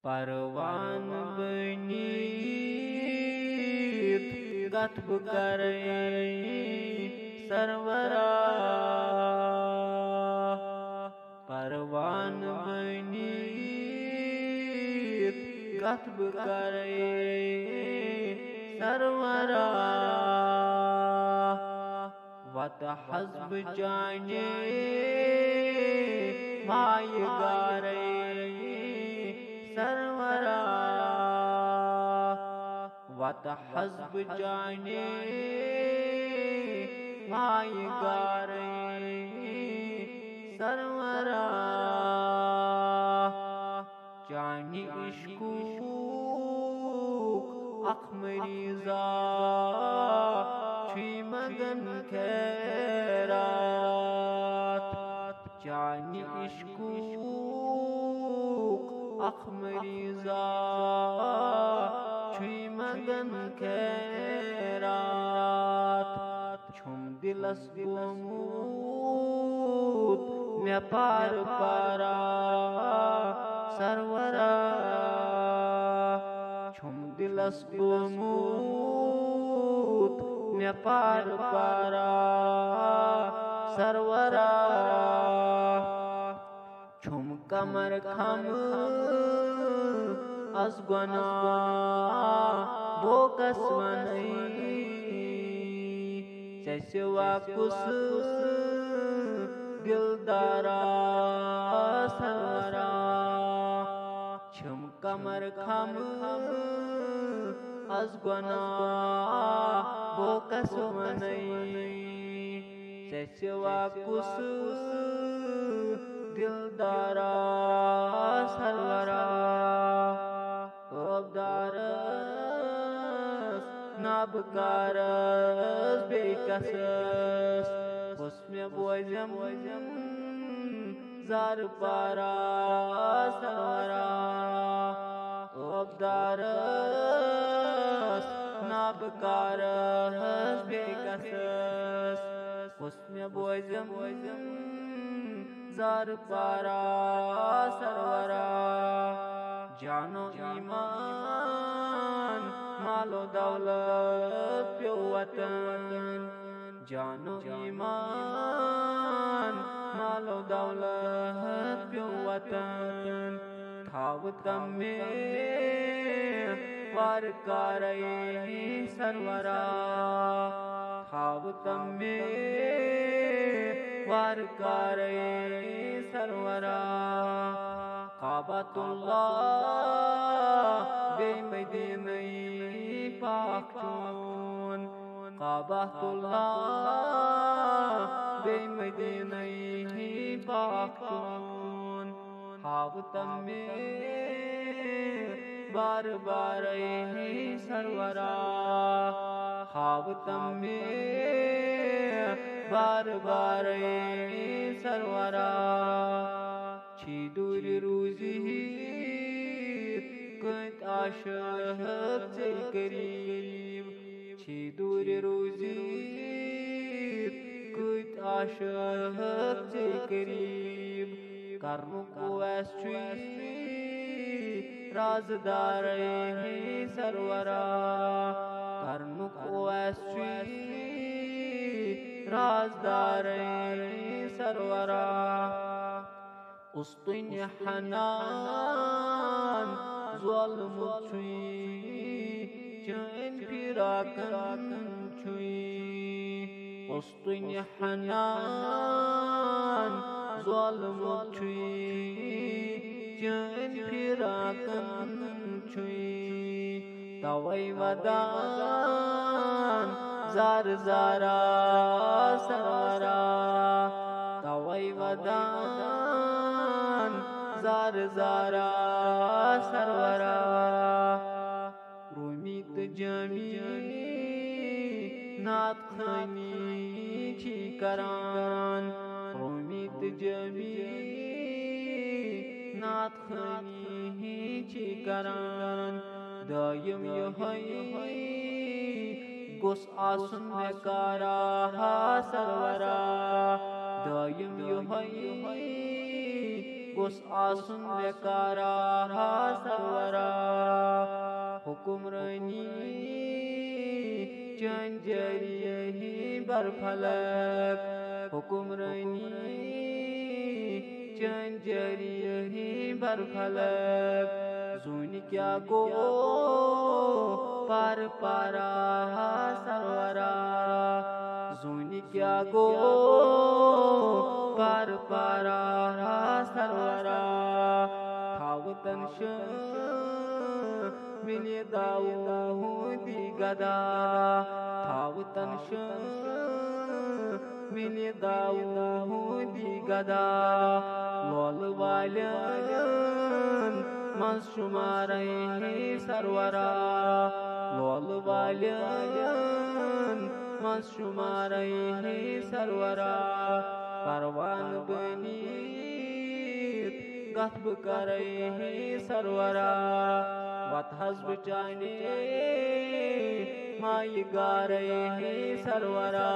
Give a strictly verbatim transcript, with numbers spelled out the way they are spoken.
پروان بنیت کتھ بہٕ کرے سرورا، پروان بنیت کتھ بہٕ کرے سرورا۔ وتہٕ حظ بہٕ چانہِ مایہِ گارے سرورا، وتہٕ حظ بہٕ چانہِ مایہِ گارے سرورا۔ چانہِ عشقُک اکھ مریضا چھُے منگان خیرات۔ چانہِ عشقُک اکھ مریضا چھُے منگان خیرات۔ چھُم دِلس گوٚمُت مےٚ پار پارا سرورا۔ چھُم دِلس گوٚمُت مےٚ پار پارا سرورا۔ چھُم کمر خم از گۄناہ بوکس ونٕے، ژےٚ سوا کُس دلدارا سرورا۔ چھِم کمر خم از گۄناہ بوکس ونٕے، ژےٚ سوا کُس دلدارا سرورا۔ عٲبدارس نابکارس بیٚیہِ کسس کُس مےٚ بوزم زار پارا سرورا۔ عٲبدارس نابکارس بیٚیہِ کسس کُس مےٚ بوزم زار پارا سرورا۔ جانو ایمان مال و دولت پیوٚو وطن، جانو ایمان مال و دولت پیوٚو وطن۔ تھاو تم مےٚ وار کارے سرورا، تھاو تم مےٚ وار کارے سرورا۔ کعبۃ اللہ بیٚیہِ مدیٖنَے پاک چون، کعبۃ اللہ بیٚیہِ مدیٖنَے پاک چون۔ ہاو تم مےٚ بار بارے سرورا، ہاو تم مےٚ بار بارے سرورا۔ چھی دوٗرِ روٗزِتھ کٔتۍ عاشق ژے قریٖب، چھی دوٗرِ روٗزِتھ کٔتۍ عاشق ژے قریٖب۔ کرنُک اویس چھُے رازدارے سرورا، کرنُک اویس چھُے رازدارے سرورا۔ اُستُنہِ حنان زولمُت چھُے، چٲنۍ فراقن چھُے۔ اُستُنہِ حنان زولمُت چھُے، چٲنۍ فراقن چھُے۔ توے ودان زار زارا سرورا، توے ودان زار زارا سرورا۔ رومی تہٕ جامی نعت خوانی چھی کران، رومی تہٕ جامی نعت خوانی چھی کران۔ دٲیِم یِہوٚے گوٚژھ آسُن مےٚ کارا سرورا، دٲیِم یِہوٚے گوٚژھ آسُن مےٚ کارا ہا سرورا۔ حکمرٲنی چٲنۍ جٲری ہی برفلک، حکمرٲنی چٲنۍ جٲری ہی برفلک۔ زوٗنہِ کیٛاہ گوٚو پارٕ پارا ہا سرورا؟ زوٗنہِ کیٛاہ گوٚو پارٕ پارا ہا سرورا؟ تھاوٕ تن شٲمِلہِ داوٗدی گدا، تھاوٕ تن شٲمِلہِ داوٗدی گدا۔ لولہٕ والٮ۪ن منٛز شُمارے ہے سرورا، لولہٕ والٮ۪ن منٛز شُمارے ہے سرورا۔ پروانہٕ بٔنِتھ کتھ بہٕ کرے ہے سرورا، وتہٕ حظ بہٕ چانے مایہِ گارے ہے سرورا۔